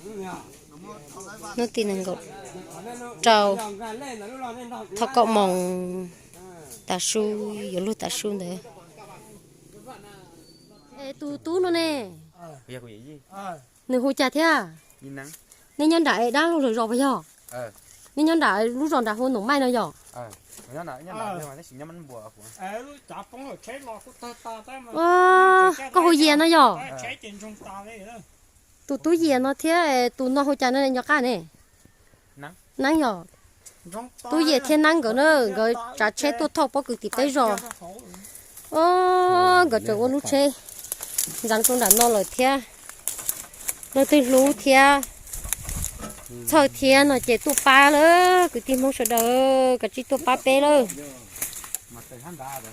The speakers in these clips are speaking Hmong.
Hnub tim nees nkaum rau, thov kaum moos tav su, yuav luag tav su ntawd. Es tus tub no ne, nws hu cas thiab? Nej nyob nram dab laug lawv zos puas yog? Nej nyob nram lub zos nram hu Noom Maij no yog? Koj hu Yias no yog? Tus tub Yias no thiab tus no hu cas no nco qab ne? Neeb yog. Tub Yias thiab Neeb nkawd na, nkawd tsav tsheb tuaj thauj pob kws tim peb zos. Nkawd tseem ua lub tsheb ntxeev rau nram no lawm thiab. Leej twg hlub thiab txhawj thiab no ces tuaj pab lawm kwv tij Hmoob sawv daws, kav tsij tuaj pab peb lawm.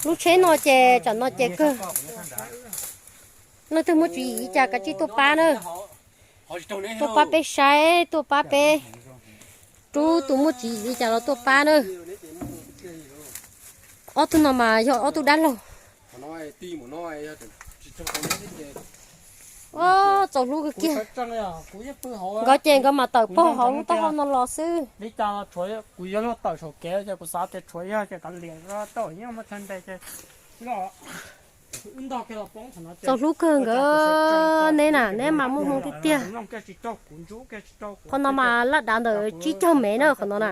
Lub tsheb no ces tsam no ces kawg. Leej twg muaj tswv yim li cas kav tsij tuaj pab na. Tuaj pab peb saib, tuaj pab peb rub, tus muaj tswv yim li cas los tuaj pab na. Ob tug no mas yog ob tug dab laug. Txaus hlub kawg kiag. Nkawd ces nkawd mam tawm pog hauv lub taub hau no los xwb. Txaus hlub kawg nkawd, neb na, neb mas muaj hmoo tiag tiag. Qhov no mas laj dav ntawm tsib caug mev na qhov no na,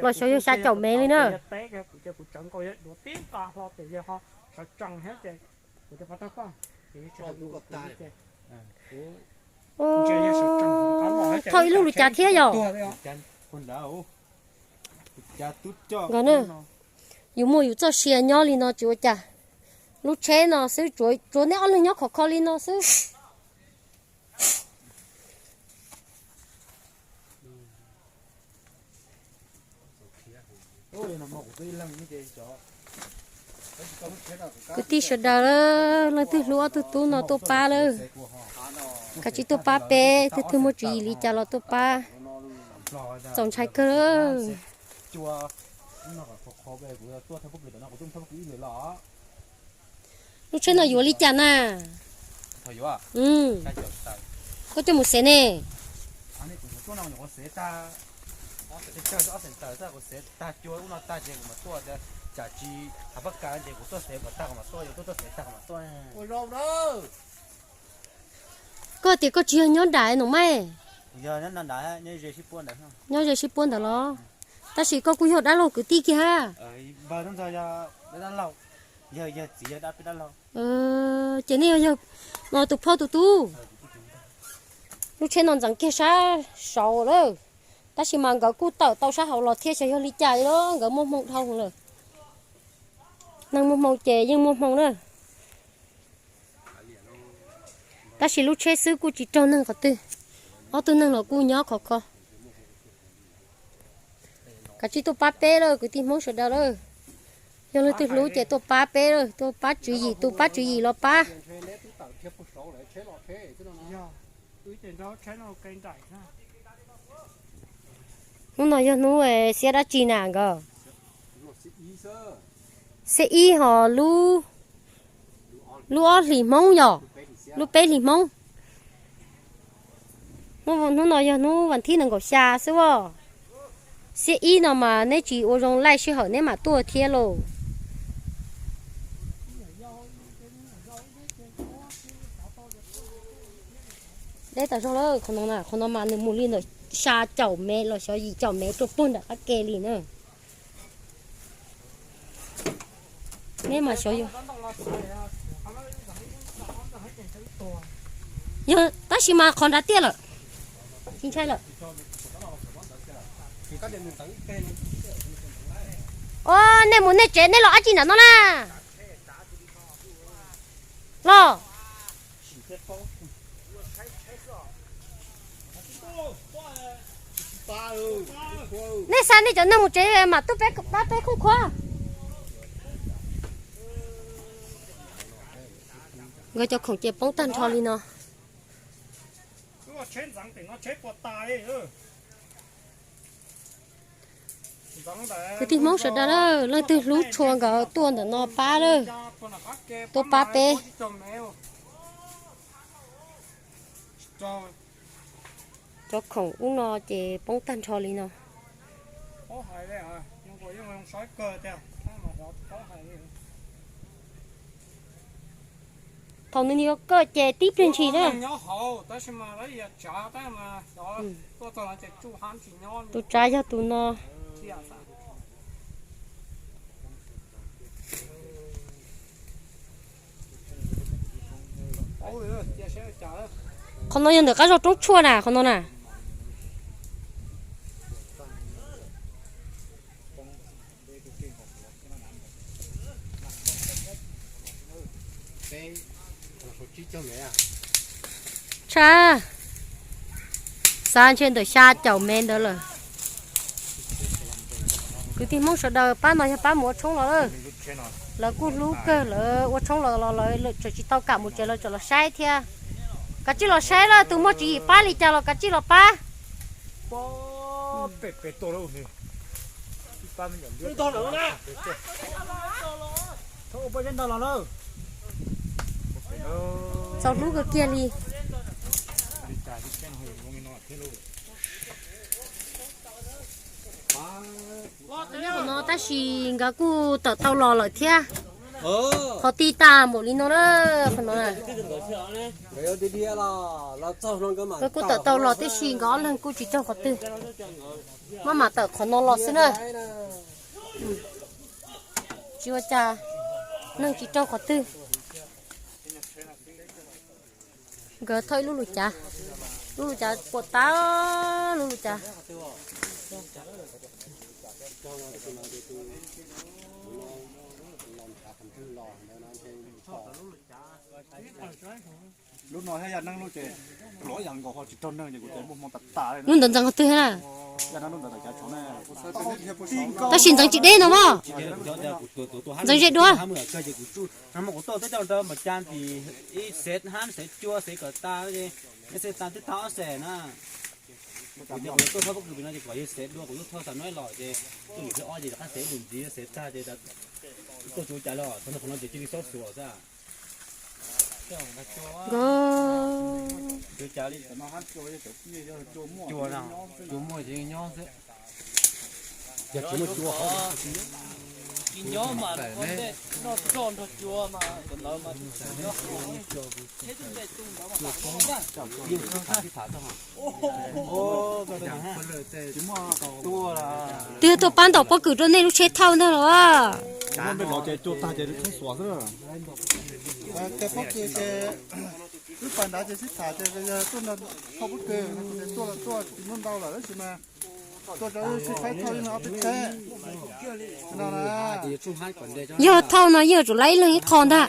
los xyov yog xya caum mev li na. Thauj ib lub lus cas thiab yog? Nkawd na, yus muaj yus txoj sia nyob li no tsis ua cas. Lub tsheb no xwb, tsuav neb ob leeg nyob khov kho li no xwb. Kwv tij sawv daws, leej twg hlub ob tug tub no tuaj pab lawm. Kav tsij tuaj pab peb, twg twg muaj tswv yim li cas los tuaj pab. Txaus ntshai kawg. Lub tsheb no yuav li cas na? Koj coj mus xev ne? Koj tias koj tsis yog nyob nram Noom Maij, nyob ze sib puab ntawd los? Tab sis koj kuj yog dab laug kwv tij kiag hab. Ces nej yog, yog no tus phauj tus tub. Lub tsheb no ntxeev kiag sab saud lawm, tab sis mas nkawd kuj tawm tau sab hauv los thiab, xyov yog li cas li los nkawd muaj hmoo dhau lawm. Neeg muaj hmoo ces yeej muaj hmoo na. Tab sis lub tsheb xwb kuj tsis raug neeg qhov twg, ob tug neeg los kuj nyob khov kho. Kav tsij tuaj pab peb lawm kwv tij Hmoob sawv daws lawm. Yog leej twg hlub ces tuaj pab peb lawm, tuaj pab tswv yim, tus pab tswv yim los pab. Hnub no yog hnub xiab dab tsi na nkawd? Xiab ib hos lub, lub ob hlis Hmoob yog, lub peb hlis Hmoob. Hnub no yog hnub vas thib nees nkaum xya xwb as. Xiab ib no mas neb tsis ua zoo laij sij hawm neb mam tuaj thiab lauj. Deb tas zog lawm qhov no na, qhov no mas nws mus li ntawm xya caum mev los xyov yim caum mev rau puag nram qab ke li na. Neb mas xyov yog, yog tab sis mas qhov nrad tiaj lawm, tsis ntshai lawm. Os, nej mus nej tsev, nej los dab tsi nram no na? Los, nej xa nej cov neeg mus tsev mam tuaj pab peb khoob khuab. Nkawd cov khoom ces poob tag nrho li no. Kwv tij Hmoob sawv daws lawm, leej twg hlub tshua nkawd tuaj ntawm no pab lawm, tuaj pab peb. Cov khoom ub no ces poob tag nrho li no. Thaum nws nws yuav kawj ces tib pliag ntshis na. Tus tsav yog tus no. Qhov no yog ntawm qab zog roob tshuaj na, qhov no na. Tshaj, xav ntshe ntawm xya caum mev ntawd lawm. Kwv tij Hmoob sawv daws, pab no yog pab mus ua tshoob los lawm. Lawv kuj hlub kawg, lawv ua tshoob los los lawv tseem tsis tau kam mus tsev, lawv tseem los saib thiab. Kav tsij los saib lawm, tus muaj tswv yim pab li cas los kav tsij los pab. Txaus hlub kawg kiag li. Qhov no tab sis nkawd kuj tawm tau los lawm thiab. Qhov ti tas npaum li no na, qhov no. Nkawd kuj tawm tau los tiam sis nkawd ob leeg kuj tsis raug qhov twg. Maj mam tawm qhov no los xwb na. Tsis ua cas, neeg tsis raug qhov twg. Nkawd thauj ib lub lus cav, lub lus cav puas tas, lub lus cav. Lub no thiab yog neeg lub ces, lub ntawd ntxeev qhov twg na? Tab sis ntxeev tsis deb no mas, ntxeev ze dua. Kuv tuaj teb rau Mas Cas ntsis ib xev hab xev cua xev kom tas, xev tas twb tag ob xees na. Kuv tias kuv yuav tuaj thauj pob kws pem no ces kom yawg xev dua, kuv tuaj thauj tas no los ces tuaj yim thib ob ces rov qab xev ib lwm ntxiv, xev tag ces tuaj tsis ua cas li, txog qhov no ces cia li xob xuas xwb. Nkawd cua no, cua muaj ces nyob xwb. Yog tsis muaj cua hov, tsis nyob mas noj roj nrog cua mas cov ntawd mas nyob. Twb yog tuaj pab ntaus pob kws rau nej lub tsheb thauj ntag los. Cov pob kws ces wb pas nrad ces sib tham ces yog tuaj nrog thauj pob kws, tuaj los tuaj tsis muaj ntau lawm tab sis mas tuaj rau wb sib faib thauj ib leeg ob peb tsheb no na. Yog thauj no yeej yuav tsum laib ib leeg ib qho ntag.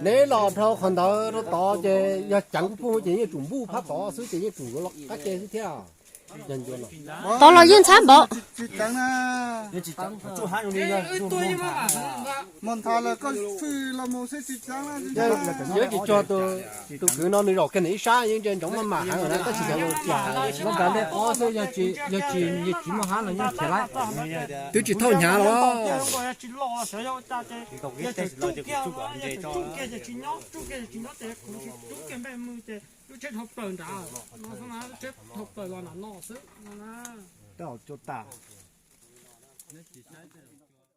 Neb los dhau qhov ntawd rau tod ces yog ceev kuj phooj ces yeej tsum npuj phab tod xwb ces yeej tsum yuav los qab ke xwb thiab. Tod los yeej ntxhab npaum. Yuav tsis tso tus kwv no nws zaum kiag nws ib sab yeej ntsia ntsoov maj mam heev lawm na, tab sis cov los cas los nrad ntej ob xwb, yog tsis yog tsis muaj hab los yeej khiav lawm. Twb tsis thauj hnyav los. Lub tsheb dhau plaws nrad, lub tsheb dhau plaws los nram no xwb no na. Tab cua tas.